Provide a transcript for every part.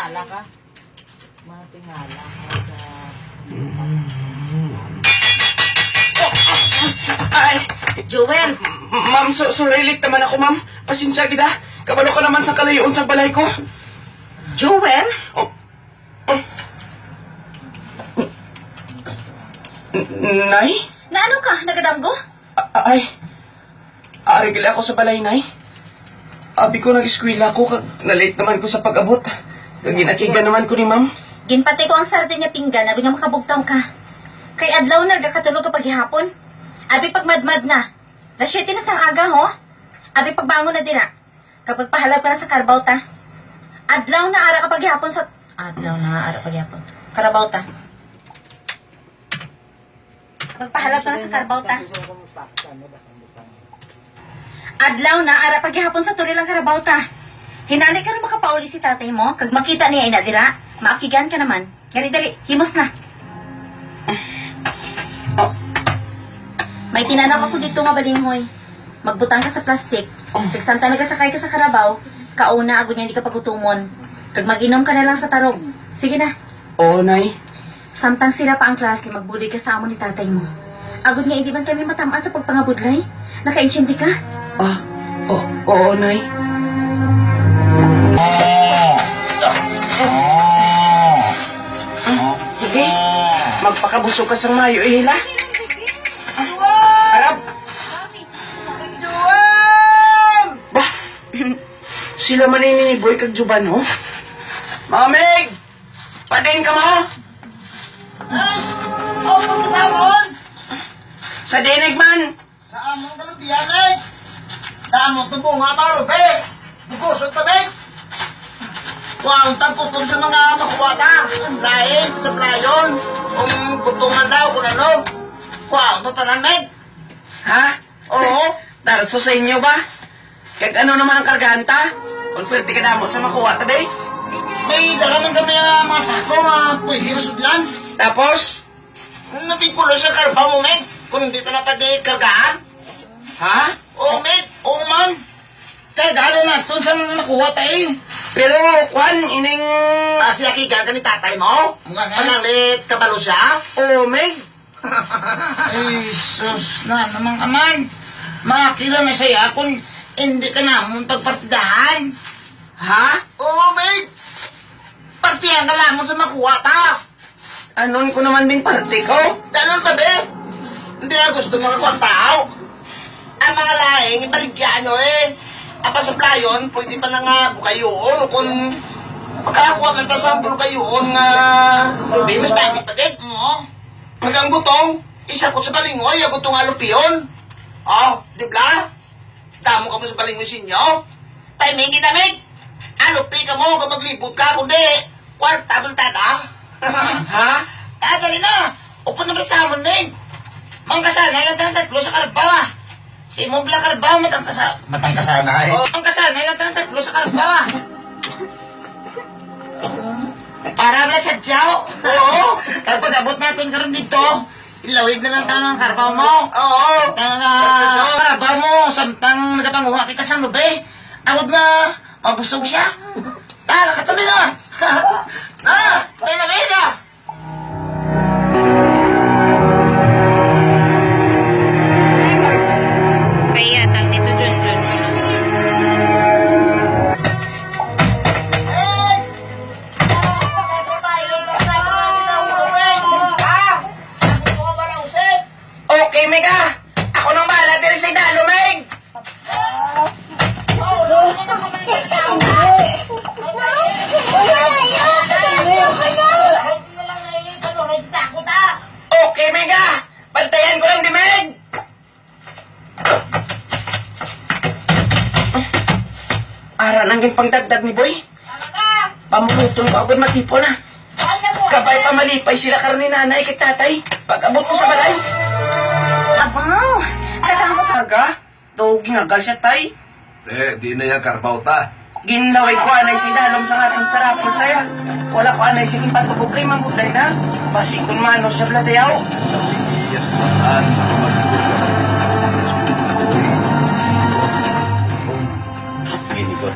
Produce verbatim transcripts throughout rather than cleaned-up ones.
Ala ka. Matingala ka sa... Ay! Joel! Ma'am, so, sorry, late naman ako, ma'am. Pasensya gid, ah. Kabalo ka naman sa kalayoon sa balay ko. Joel? Oh. N-, Nay? Naano ka? Nagadamgo? A-, ay, ari gali ako sa balay, Nay. Abi ko, nag-eskwela ko, kag na-late naman ko sa pag-abot. Kag ginakigan naman ko ni Ma'am. Ginpati ko ang sarden nga pinggan, agod nga makabugtaw ka. Kay adlaw na, nagakatulog ka pa gihapon. Abi pagmadmad na. Las siete na sang aga, ho? Abi pagbangon na dira. Kag pagpahalap ka na sa karabaw ta. Adlaw na ara ka pa gihapon sa, adlaw na ara pa gihapon. Karabaw ta. Magpahalap ka na sa karabaw ta. Adlaw na, ara pa gihapon sa turilang karabaw ta. Hinali karon makapauli si tatay mo, kag makita niya ina dira, maakigan ka naman. Ngali, dali, himos na. May tinanaw ako dito nga balinghoy. Magbutang ka sa plastic. Oh. Kag samtang nagasakay ka sa karabaw, kauna agud nga hindi ka pagutumon. Kag mag-inom ka na lang sa tarog. Sige na. Oo, Nay. Samtang sira pa ang klase, magbulig ka sa amo ni tatay mo. Agod nga hindi man kami matamaan sa pagpangabudlay. Nakaintindi ka? Ah, o-, oo, Nay. Ah, sige. Magpakabusog ka sang maayo, Ihila. Arap! Bah! Sila man ini ni Boy kag Juban, oh. Mamig! Padin ka mo? Ay, ako po sa amon. Sa dinig man. Sa among kalubihan, eh. Damo itong bunga, mga lubi. Bugosot kami. Kuhaon tang kutob sa mga makuha ta. Lain, sa playon. Kung kutungan daw, kung ano. Kuhaon to tanan, Meg. Ha? Oo. Tarso sa inyo ba? Kag ano naman ang kargahan ta? Kung pwerte ka damo sa makuha ta, be? May dala man kami, ah, mga sako nga pwede masudlan. Tapos? Naging pulos ang karbaw mo, Meg. Kung hindi ta na pwede kargahan. Ha? Oo, Meg. Oo, man. Kargahan na naton sa makuha ta, eh. Pero, kwan, ining... Ah, siya kiga ka ni tatay mo? Mga nga. Mananglit, kabalo siya? Oo, Meg. Ay, sus, na naman ka man. Makakila na siya kung hindi ka namon pagpartidahan. Ha? Oo, Meg. Partihan ka lamang sa makuha ta. Anon ko naman ding parte ko? Danon pa, be? Hindi nga gusto makakuha ang tao. Ang mga laing, ibaligya, ano, eh. Ang pasaplayon, pwede pa na nga bukayoon o kung makakuha man ta sa bukayoon nga lubi, mas dami pa din. Oo. Magang butong, isa ko sa balingoy, ako itong alupion. Oh, di ba? Damo ka mo sa balingoy sinyo. Timing kita, Mig. Alupi ka mo, kung maglibot ka, kundi kwarta, bultada. Ha? Ah, dali na. Upod na ba sa amon, Mig? Mangkasanay lang tayong tatlo sa karbaw, ah. Si Mobla Carabao, matangkasa-, matangkasanay. Oh, ang kasanay lang tayong tatlo sa Carabao, ah. Para bala sa Diyaw. Oo. Kaya pag-abot naton karon dito, ilawig na lang tayo ng Carabao mo. Oo. Tanga nga, Carabao mo, samtang nagapanguha kita sang lubi. Agod nga, mabusog siya. Tara, katuloy na. Ah, katuloy na, Beda. Kaya tang nito Junjun mo, no? Okay, Mega. Ako nang bahala diri sa idalo, Meg. Okay, Mega. Bantayan ko lang, di, Meg. Ara nang ginpangdagdag ni Boy. Pamunuton ko agad matipon na. Kabay pa malipay sila karon ni nanay kay tatay. Pag-abot ko sa balay. Abaw! Tagaan ko sa... Karga? Daw ginagal siya, tay. Eh, di na yan karbaw ta. Ginlawig ko anay si Dalom sa aton sa rapol, tay, ah. Wala ko anay sige patubog kay mambudlay na. Basi kun mano siya blatayaw. Iyas naman. Ginibot.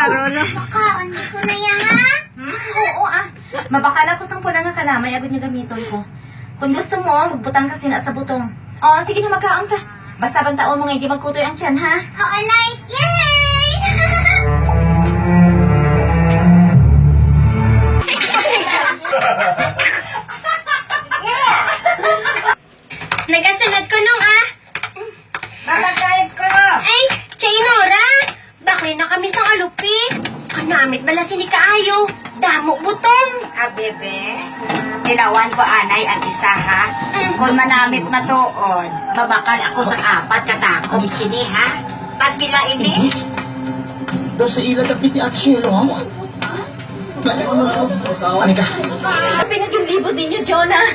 Klaro, no? Makaon ko na yan, ha? Hmm? Oo, ah. Mabakal ako sang pula nga kalamay agod nga gamiton ko. Kung gusto mo, magbutang ka sina sa butong. Oh, sige na, magkaon ka. Basta bantaon mo nga hindi magkutoy ang tiyan, ha? Oo, Nay. Yay! Nagasunod ko nung, ah. Mama, drive ko. Ay, Chay Nora, bakoy na kami sa alupi. Kanamit bala sini kaayo. Damo butong. Ah, bebe, nilawan ko anay ang isa, ha? Kung manamit matuod, mabakal ako sa apat ka dakom sini, ha? Tagpila ini? Daw sa ila dapit ni Ate Shelo, ha? Ano ka? Pinaginlibot ninyo, Jonah.